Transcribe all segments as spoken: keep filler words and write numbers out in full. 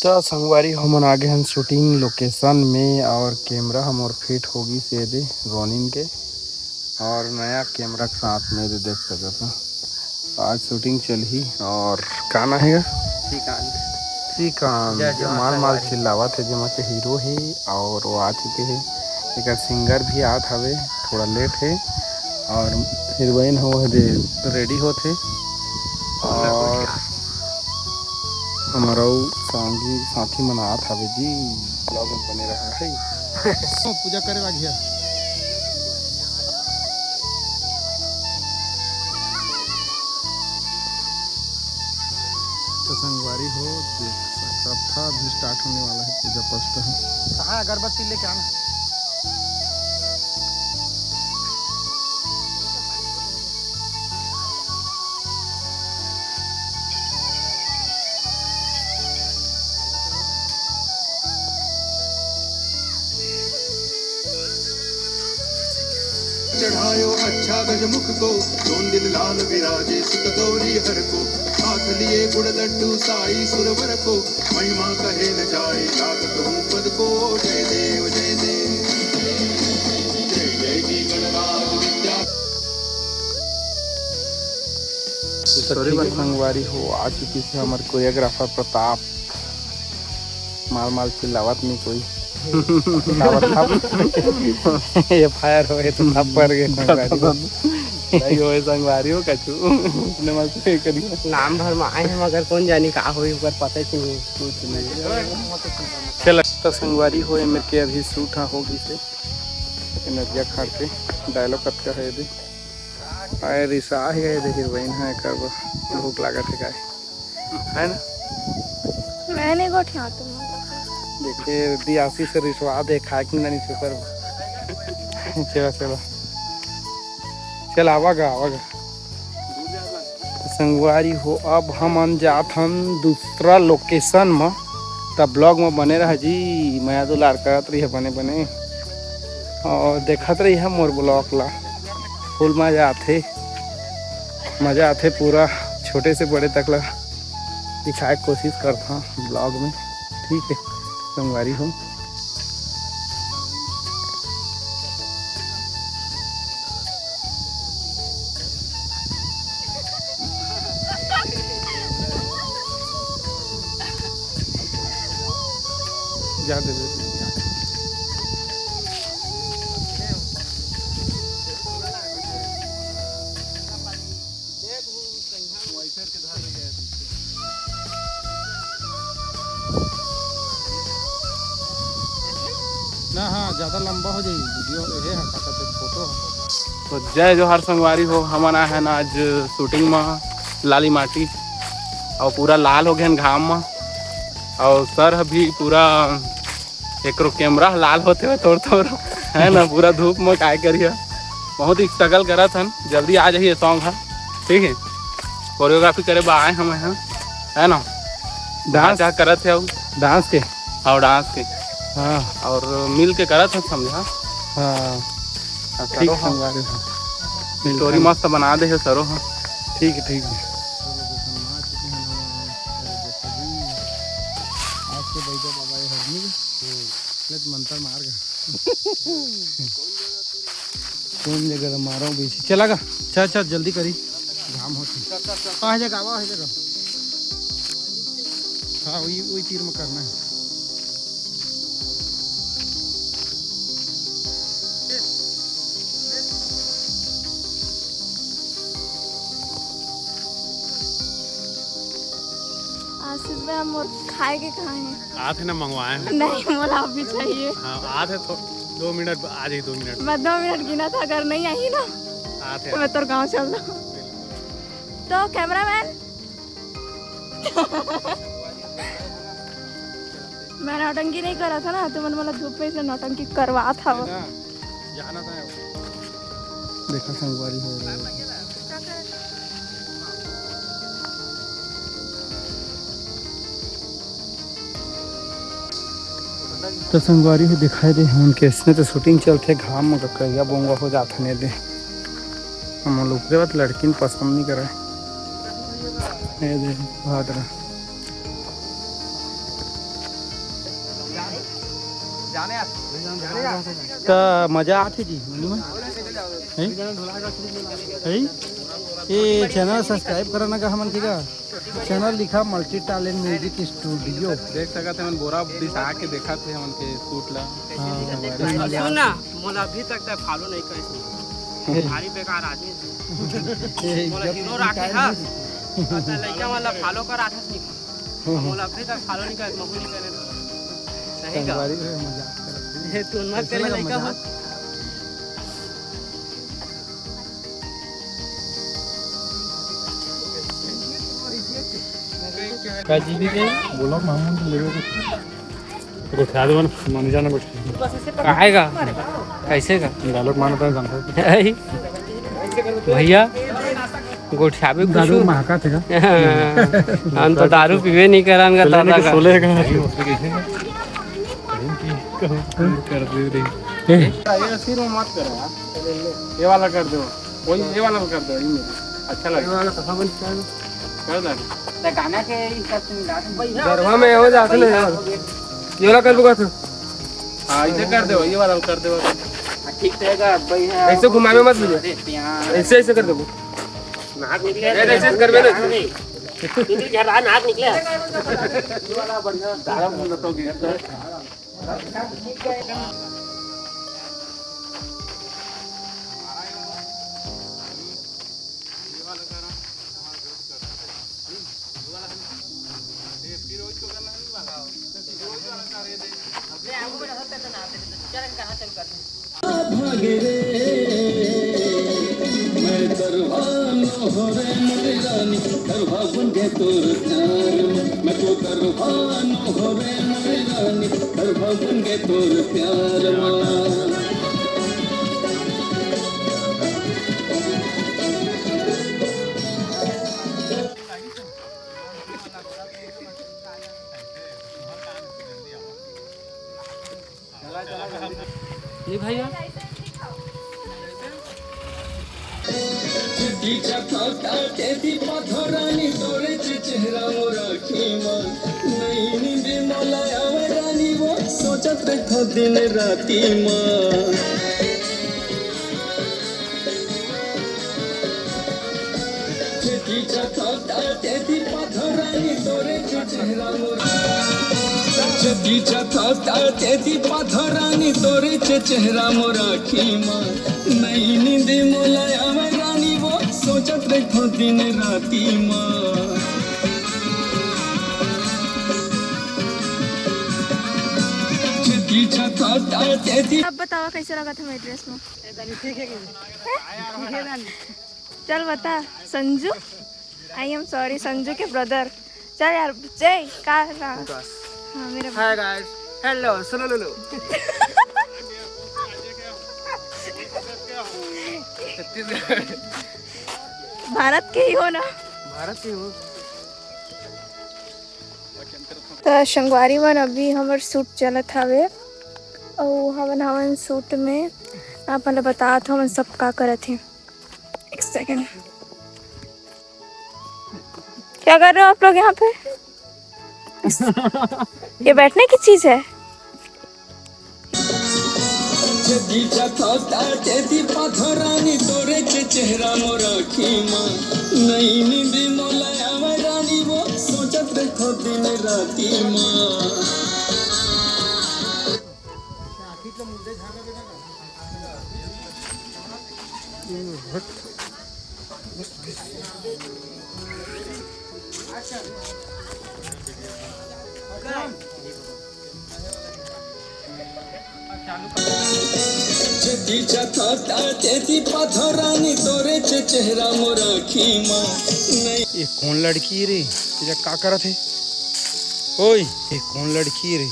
त संगवारी, हमन आ गे हन shooting location में और camera हमर fit हो गिस एदे रोनिन के और नया camera के साथ में एदे देख सकत हो। आज shooting चलही और का नाम हे गा? श्रीकांत। श्रीकांत, जय जोहार माल माल संगवारी। चिल्लावत हे, जेमा के hero हे और वो आ चुके हे। एकर singer भी आत हवे, थोड़ा late हे और heroine हो दे ready होत हे और हमर अउ संगी साथी मन आत हवे जी, vlog में बने रहा है। पूजा करे ला घिया। तो संगवारी हो, देख सकत था, अभी start होने वाला है पूजा पाठ। तो कहाँ अगरबत्ती लेके आना? चढ़ायो अच्छा गजमुख को, जोन दिल लाल विराजे सुत गौरी हर को। हाथ लिए गुड़ लड्डू साई सुरवर को, महिमा कहे न जाए लागत हूँ पद को। जय देव जय देव, जय जय जी गणराज विद्या। तो ठीक है संगवारी हो, आ चुकी है हमारे choreographer प्रताप। माल माल चिल्लावत नहीं कोई। चिल्लावत था। ये fire हो गए तो सब पर गए संगवारी हो। नहीं होए संगवारी हो कछु। अपने मस्त करिए। नाम भर में आए हैं मगर कौन जानी का होई, ऊपर पता ही नहीं। कुछ नहीं। चल, तो संगवारी हो, एमे के अभी shoot हा हो गई से। नदिया खाड़ के dialogue कतका है दे। आए रिसा ही गए दे heroine है, कर भूख लागत है काय। है ना? मैं नहीं गोठिया तुम। देखिए, दी आशीष से रिश्वा दे, खाए कि नहीं सुपर। चला, चला। चल, आवा गा, आवा गा। संगवारी हो, अब हमन जात हन दूसरा location म, तब vlog म बने रह जी। मया दुलार करत रही बने बने, और देखत रही मोर vlog ला। Full मजा आथे, मजा आथे पूरा, छोटे से बड़े तक ला। दिखाए के कोशिश करथों vlog में, ठीक है संगवारी हो। जा दे दे। ना, हाँ, ज्यादा लंबा हो जाई video, ये है, का कहते, photo है। तो जय जोहार संगवारी हो, हमन आए हैं आज shooting में लाली माटी और पूरा लाल हो गए हैं घाम में, और sir भी पूरा एकरो camera ह लाल होते हुए थोड़ थोड़, है ना, पूरा धूप में काय करिए, बहुत ही struggle करत हन। जल्दी आ जाही ये song ह, ठीक है। Choreography करे बा आए हम यहाँ, है ना। Dance। अच्छा करत है वो। Dance के। और dance के। हाँ। और मिल के करत है, समझा। हाँ। हाँ, ठीक सरो ह। संगवारी हो। Story मस्त बना दे है सरो ह। ठीक है, ठीक है। आज के बैठा बाबा ये हरनी। हम्म। ले तो मंतर मार गा। कौन जगह ला मारो बीच? चला गा। चल, चल, जल्दी करी। घाम होत हे। कहाँ जगह आवा, है जगह। हाँ, वही, वही तीर में करना है। आशीष भाई, मोर खाए के कहाँ है? आथे ना, मंगवाए हैं। नहीं, मोला अभी चाहिए। हाँ, आथे तो दो मिनट, आ जाइए दो मिनट। मैं दो मिनट गिना था, अगर नहीं आई ना, आथे, तो मैं आथे। तोर गाँव चल दूँ। तो cameraman, मैं नौटंकी नहीं करा था ना, तो मन मोला धूप में इसने नौटंकी करवा था वो। है ना? जाना था। देखा संगवारी हो रहा है। तो संगवारी हो दिखाई दे, हमन के इसने तो shooting चलथे, घाम में करिया बोंगा हो जात हने दे। हमन लोग के बात लड़किन पसंद नहीं करे। ये दे, भादरा। त मजा आथे जी, मालूम है? हैं? हैं? ये चैनल सब्सक्राइब करना का हमन के का? चैनल लिखा मल्टी टैलेंट म्यूजिक स्टूडियो। देख सकत हे, हमन बोरा बिछा के देखत हे हमन के शूट ला। हाँ। सुन ना, मोला अभी तक तै फॉलो नहीं करिस। भारी बेकार आदमी। ए, मोला जब हीरो राखे निकाल हा। नहीं। अब तै लइका मन ला फॉलो कर आथस नहीं। मोला अभी तक फॉलो नहीं कर, महू नहीं करे। सही का? संगवारी रे, मजाक करत हे। ए, तू मत करे लइका मन। का जी भी के? बोलो, मामू तो लेवे को। गोठिया दे मन, मान जाना गोठिया। काहे का? कैसे का? डायलॉग मारता है, जानता है। भैया, गोठियाबे कुछ? दारू महका थे का? हम तो दारू पीबे नहीं करन का, दादा का। सोले का। कर दे रे। ए। ये सिर में मत करो यार। ये वाला कर दो। वही ये वाला कर दो, ये मेरा। अच्छा लगे। ये वाला कहाँ बन कर दे। ते गाना के हिसाब से मिला दे। गरबा में हो जाते ना यार। ये वाला कर दूंगा तू। हाँ, इसे कर दे, ये वाला कर दे। हाँ, ठीक रहेगा, भाई है। ऐसे घुमावे मत मुझे। अरे, प्यार। ऐसे, ऐसे कर दे। नाक निकले। ऐसे, ऐसे कर दे। नहीं। तू भी झरा नाक निकले। ये वाला बढ़िया। दारू मुंह तो गिर। नहीं भैया। अब बतावा, कैसे लगत हे मेरे ड्रेस में? चल बता Sanju. I am sorry, Sanju के ब्रदर। चल यार, जय का ना? विकास। हाँ, मेरा हाय गाइस। हेलो, सुनो लुलु। छत्तीसगढ़। भारत के ही हो ना? भारत के हो। त संगवारी मन, अभी हमर शूट चलत हवे, अउ हमन हवन शूट में। आप मन ल बतात हवन सब का करत हे। एक सेकंड। क्या कर रहे हो आप लोग यहाँ पे? ये बैठने की चीज है? ये कौन लड़की रे? ये का करत हे? ओए, ये कौन लड़की रे?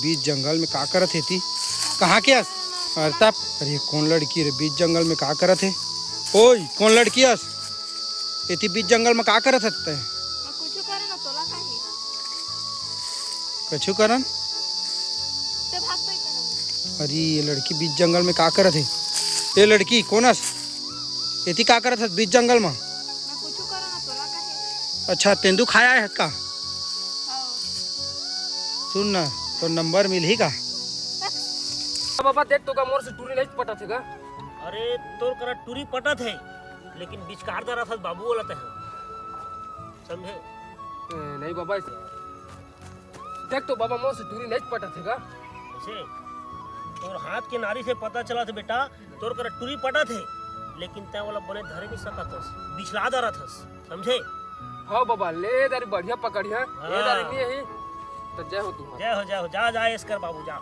बीच जंगल में का करत हे ती? कहाँ के अस? अरे तब, अरे ये कौन लड़की रे? बीच जंगल में का करत हे? ओए, कौन लड़की अस? एती बीच जंगल में का करत हस तैं? मैं कुछू करे ना, तोला काहे? कछु करन? ते भाग पाई करन। अरे, ये लड़की बीच जंगल में का करत हे? ये लड़की कोन अस? एती का करत हस बीच जंगल में? मैं कुछू करे ना, तोला काहे? अच्छा, तेंदू खाया है का? हाँ। सुन ना, तो नंबर मिलही का? बाबा, देख तो का मोर से टूरी नहीं पटत हे का? अरे, तोर करा टूरी पटत हे, लेकिन बिचकार दरा था बाबू वाला तहे, समझे? ए, नहीं बाबा, ऐसे देख तो बाबा, मोर से टूरी नहीं पटत हे का? ऐसे तोर हाथ के नारी से पता चला था बेटा, तोर करा टूरी पटत हे, लेकिन तै वाला बने धरे नहीं सकत हस, बिचला दरा थस, समझे? हाँ बाबा, ले दारी बढ़िया पकड़िया, ले हाँ। दारी नहीं ही, तो जय हो तुम्हारा। जय हो, जय हो, जा, जा, एस कर बाबू, जा।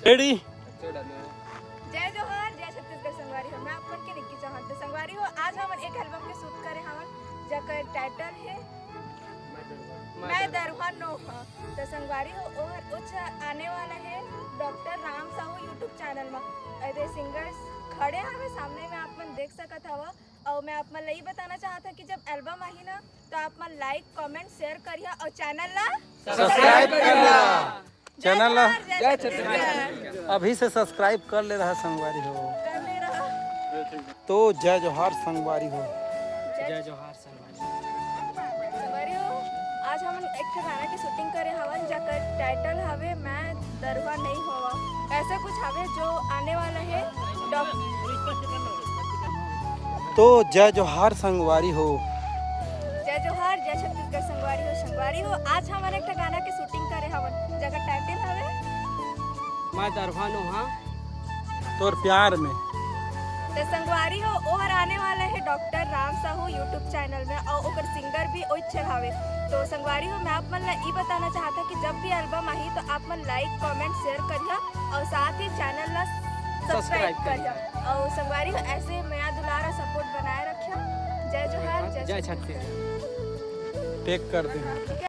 रेडी? जय जोहार, जय छत्तीसगढ़ संगवारी हो। मैं आप मन के निक्की चौहान। तो संगवारी हो, आज हमन एक एल्बम के शूट करे हवन, जेकर टाइटल है मैं दरुहा नोहा। तो संगवारी हो, ओहर उच्च आने वाला है doctor Ram Sahu YouTube channel में। अरे सिंगर्स खड़े हवे सामने में, आप मन देख सकत हवा। और मैं आप मन ला ये बताना चाहत हूँ कि जब एल्बम आही ना, तो आप मन लाइक, कमेंट, शेयर करिया और चैनल ला सब्सक्राइब करिया। चैनल ला जय छत्तीसगढ़। अभी से सब्सक्राइब कर ले रहा संगवारी हो। कर ले रहा। तो जय जोहार संगवारी हो। जय जय जोहार संगवारी। संगवारी हो, आज हमन एक ठे गाना के शूटिंग करे हवन, जेकर टाइटल हवे मैं दरुहा नहीं होवा। ऐसा कुछ हवे जो आने वाला है डॉक- तो जय जोहार संगवारी हो। जय जोहार, जय छत्तीसगढ़ संगवारी हो। संगवारी हो, आज हमन एक ठे गाना के शूटिंग करे हवन, जेकर टाइटल हवे मैं दरुहा नोहा। तोर प्यार में। तो संगवारी हो, ओहर आने वाला है doctor Ram Sahu YouTube channel में और ओकर सिंगर भी ओइच हवे। तो संगवारी हो, मैं आप मन ला ई बताना चाहता कि जब भी एल्बम आही तो आप मन लाइक, कमेंट, शेयर करिया और साथ ही चैनल ला सब्सक्राइब सब्सक्राइब करिया। करिया। और संगवारी हो, ऐसे मया दुलारा सपोर्ट बनाए रखिया। जय जोहार, जय जय छत्तीसगढ़। छत्तीसगढ़। टेक कर दे।